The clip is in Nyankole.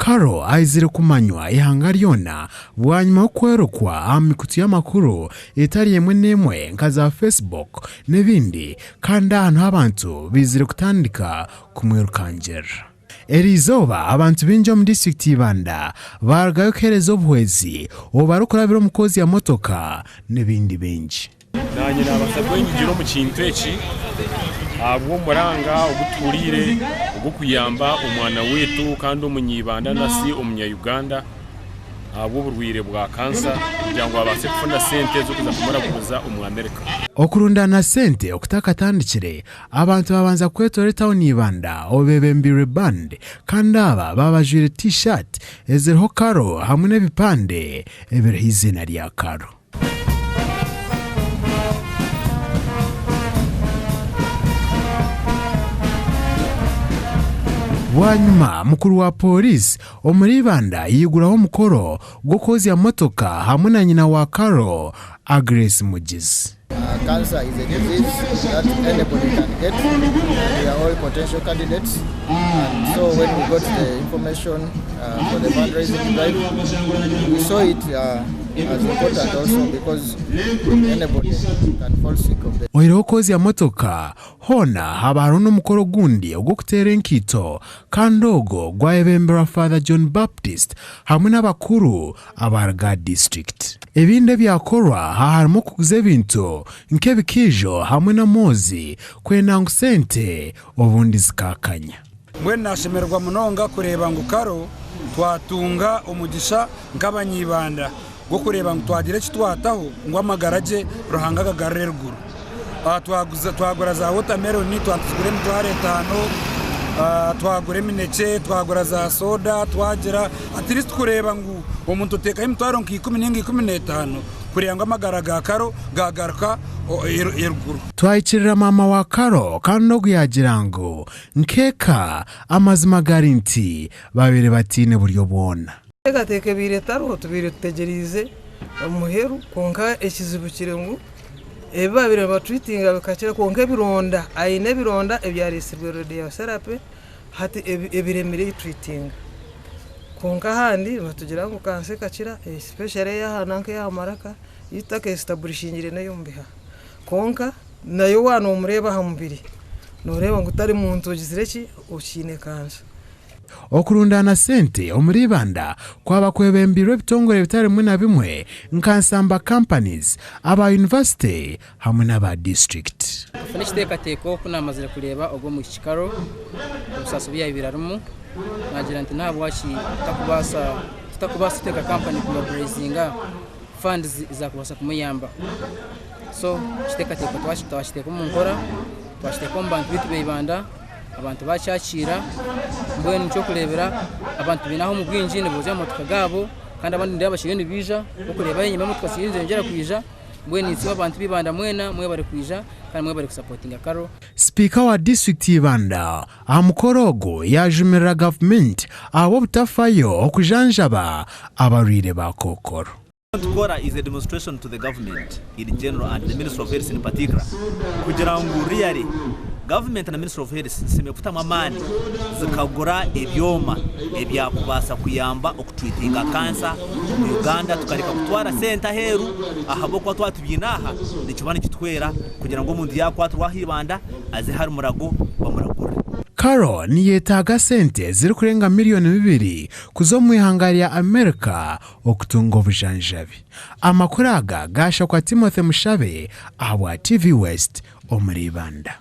Carol aizire kumanywa eihanga ryona bwanyima y'okwerukwa aha mikutu y'amakuru etari emwe n'emwe nka za Facebook n'ebindi kandi aha niho abantu baizire kutandika kumwirukangirira. Eriizooba abantu baingi omu disiturikiti ya Ibanda baarugayo kuheereza obuhwezi obu barikurabira omu kwozya motoka n'ebindi bingi. Naanye naabaasa kwenyigira omu kintu eki ahabw'omuranga ogu tuhuriire ogw'okuyamba omwana waitu kandi omunyaibanda nasi omunya-Uganda ahabw'oburwaire bwa kansa kugira ngu abaase kufuna sente z'okuza kumuraguza omu America. Okurundaana sente okutakatandikire, abantu babanza kwetoora etawuni Ibanda obu beebembeirwe band kandi aba baaba bajwaire T-shirt eziriho Karo hamwe n'ebipande ebiriho eiziina rya Karo. Bwanyima mukuru wa Pooriisi omuri Ibanda yaiguraho omukoro gw'okwozya motoka hamwe na nyina wa Carol, Agnes Mugizi. Cancer is a disease that anybody can get and we are all potential candidates and so when we got the information uh, for the fundraising drive we saw it uh, as important also because anybody can fall sick of the Oihireho kwozya motoka, hoona haaba hariho n'omukoro ogundi ogw'okuteera enkaito kandi ogwo gwayebemberwa Father John Baptist hamwe n'abakuru aba ruga disiturikiti. Ebindi ebyakorwa aha harimu okuguza ebintu nk'ebikiijo hamwe n'amoozi kwenda ngu sente obundi zikaakanya. Mbwenu nashemererwa munonga kureeba ngu Karo twatunga omugisha nk'abanyibanda gw'okureeba ngu twagira eki twataho ngu amagara gye Ruhanga agagarure eruguru. Twagura za wotameloni twazigura emitwaro etaano, twagura eminekye, twagura za soda, twagira at least kureeba ngu omuntu oteekaho emitwaro nka ikumi nainga 15 kureeba ngu amagara ga Karo gaagaruka eruguru. Twahikirira maama wa Karo kandi ogu yaagira ngu nk'eka amazima gari nti babaire bataine buryo bwona. Enteekateeka ebaire etariho tubaire tutegyereize omuheru kwonka ekizibu kiri ngu ebi baabaire nibaturiitinga bikakira kwonka ebironda aine ebironda ebyareetsirwe radiotherapy hati ebiremire eituriitinga kwonka ahandi nibatugira ngu kansa ekakira especially ey'aha nanka ey'aha maraka ei tutakesitaburishingire n'ey'omu bihaha kwonka nayo waaba noomureeba aha mubiri nooreeba ngu tari muntu ogizire ki okiine kansa. Okurundaana sente omuri Ibanda kwaba kwebembeirwe ebitongore bitari bimwe na bimwe nka Nsamba Companies, aba yunivasite hamwe n'aba disiturikiti. Nkafuna ekiteekateeko ku naamazire kureeba ogwo mwishiki Carol, obusaasi obu yaabaire arimu, naagira nti n'ahabwaki tutakubaasa tutakubaasa kuteeka kampani kumobilizinga funds ezaakubaasa kumuyamba. So ekiteekateeko twakiteeka omu nkora, twakiteeka omu bantu baitu ba Ibanda. Abantu baakyakiira, mbwenu nikyokureebera abantu baine aho omu bwingi niboozya amamotoka gaabo kandi abandi nindeeba bakiriyo nibaija orikureeba enyima emotoka ziriyo nizeyongyera kwija mbwenu ninsiima abantu b'Ibanda mwena mwebare kwija kandi mwebare kusapotinga Carol. Sipiika wa disiturikiti ya Ibanda aha mukoro ogu yaajumirira gavumenti ahabw'obutafayo okujanjaba abarwaire ba kookoro. Tukora is a demonstration to the government in general and the ministry of health in particular kugira ngu really government na ministry of health zisemeriire kutamu amaani zikagura ebyoma ebyakubaasa kuyamba okutreatinga cancer omu Uganda tukareka kutwara sente aheeru ahabw'okuba twaba tubiine aha nikiba nikituhwera kugira ngu omuntu yaakwatirwa aha Ibanda aze ahari Murago bamuragurire. Carol niyetaaga sente zirikurenga miriyoni bibiri kuza omu ihanga rya America okutunga obujanjabi. Amakuru aga gaashakwa Timothy Mushabe ahabwa TV West omuri Ibanda.